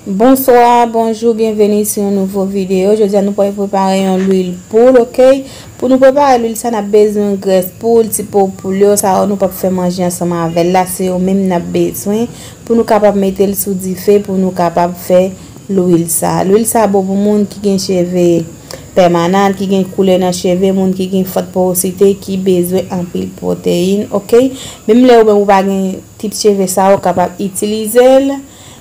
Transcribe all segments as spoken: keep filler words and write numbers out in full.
Bonswa, bonjou, byenveni sou yon nouvo videyo. Jodi a nou pral prepare yon lwil poul, oke? Pou nou prepare lwil sa, n ap bezwen grès poul, ti po poul yo, sa yo nou p ap fè manje ansanm avè l la, se yo menm n ap bezwen pou nou kapab mete l sou dife, pou nou kapab fè lwil sa. Lwil sa bon pou moun ki gen cheve pèmanan, ki gen koulè nan cheve, moun ki gen fòt porosite, ki bezwen anpil pwoteyin, oke? Menm lè ou menm ou pa gen tip cheve sa, ou kapab itilize l.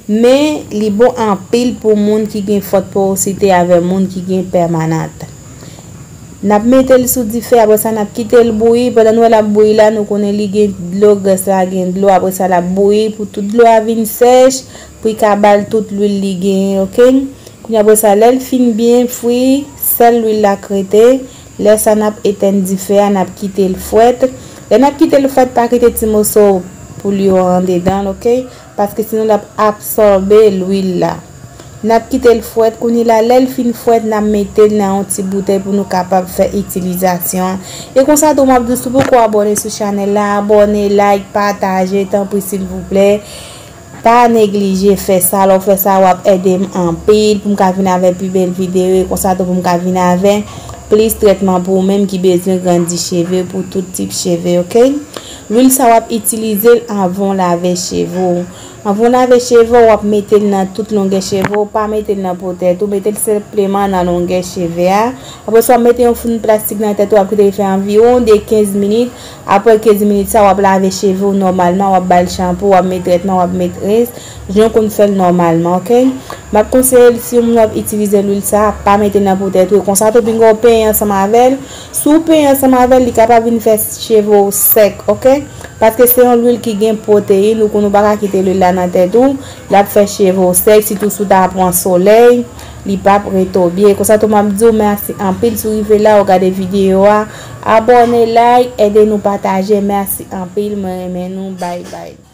Men, li bon anpil pou moun ki gen fòt porosite avè moun ki gen pèmanant. N ap mete l sou dife, apre sa, n ap kite l bouyi. Pandan nou wè l ap bouyi la, nou konnen li gen dlo, grès la gen dlo. Apre sa, l ap bouyi pou tout dlo a vin sèch, pou l ka ba l tout lwil li genyen, oke? Kounye a, apre sa, lè l fin byen fri, sèl lwil la k rete. Lè sa, n ap etenn dife a, n ap kite l frèt. Lè n ap kite l frèt, pa kite ti moso poul yo andedan l, oke? Paske sinon l ap absòbe lwil la. N ap kite l frèt kounye la, lè l fin frèt, n ap mete l nan yon ti boutèy pou nou kapab fè itilizasyon an. E konsa tou, m ap di w, si w poko abòne sou chanèl la, abòne, like, pataje, tanpri, silvouplè. Pa neglije fè sa, lè w fè sa, w ap ede m anpil pou m ka vin avè pi bèl videyo, e konsa tou pou m ka vin avè plis trètman pou ou menm ki bezwen grandi cheve, pou tout tip cheve, oke? Lwil sa w ap itilize l anvan w lave cheve w. Anvan w lave cheve w, w ap mete l nan tout longè cheve w, pa mete l nan po tèt ou, mete l senpleman nan longè cheve a. Apre sa, w ap mete yon foun plastik nan tèt ou, w ap kite l fè anviwon de kenz minit. Apre kenz minit sa, w ap lave cheve w nòmalman, w ap ba l chanpou, w ap met trètman, w ap met rens, jan w konn fè l nòmalman, oke? M ap konseye l, si yon moun w ap itilize lwil sa, pa mete l nan po tèt ou, e konsa tou pinga w penyen ansanm avè l. Si w penyen ansanm avè l, li kapab vin fè cheve w sèk, oke? Paske se yon lwil ki gen pwoteyin, ou konn ou pa ka kite lwil la nan tèt ou, l ap fè cheve w sèk, sitou si w ta pran solèy, li p ap rete w byen. Konsa tou m ap di w mèsi anpil si w rive la, ou gade videyo a. Abòne, like, ede nou pataje. Mèsi anpil, mwen renmen nou. Bye bye.